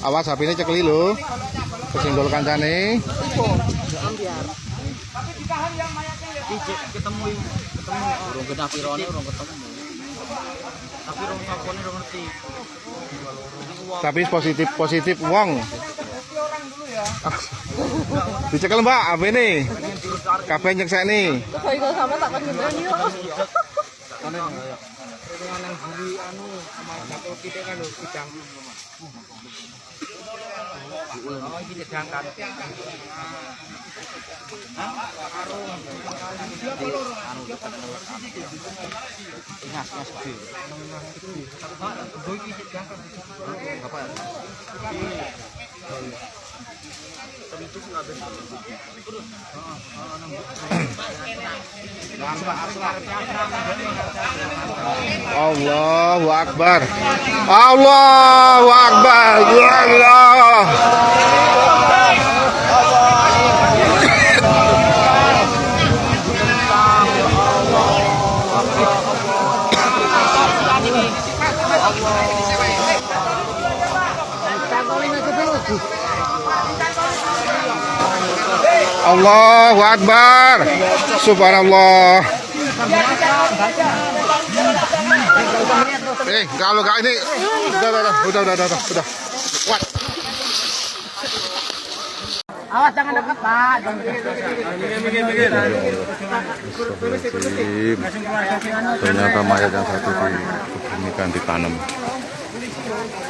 Awas HP-ne cekeli lho. Kesenggol kancane. Ketemu urung genah pirone urung ketemu. Tapi urung sapone urung ngerti. Tapi positif positif wong. Dicekel Mbak HP-ne. Kabeh nyeksekne. Kok sama tak panjenengan yo. Ingas-ngas gede. Allahu Akbar. Allahu Akbar. Ya Allah. Allahu Akbar. Subhanallah. Kalau enggak ini udah. Kuat. Awas jangan dekat, Pak. Ternyata mayat yang satu dikebumikan ditanam.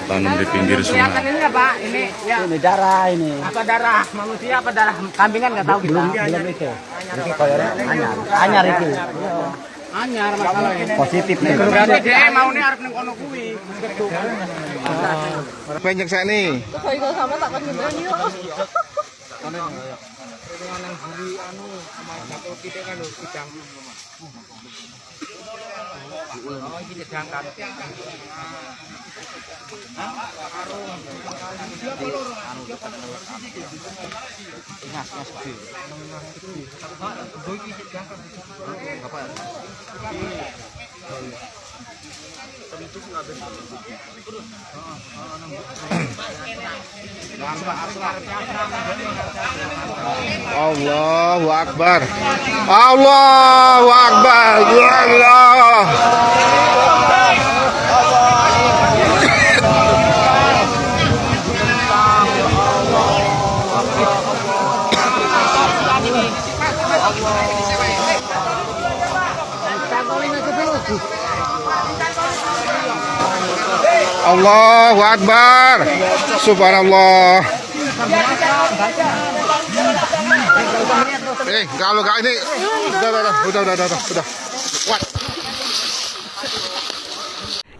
Tanam di pinggir sungai. Ini ya, Pak. Ini ya. Ini darah ini. Apa darah manusia apa darah kambingan nggak tahu kita. Belum itu. Iki koyone anyar. Anyar iki. Anyar masalahnya. Positif nih. Berarti dia mau nih arep ning kono kuwi. Kabeh nyeksekne. Kok sama tak panjenengan yo. Ingas-ngas gede. Allahu Akbar. Allahu Akbar. Ya Allah. Allahu Akbar. Subhanallah. Kalau enggak ini udah. Kuat.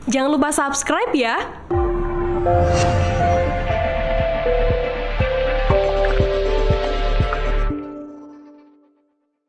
Jangan lupa subscribe ya.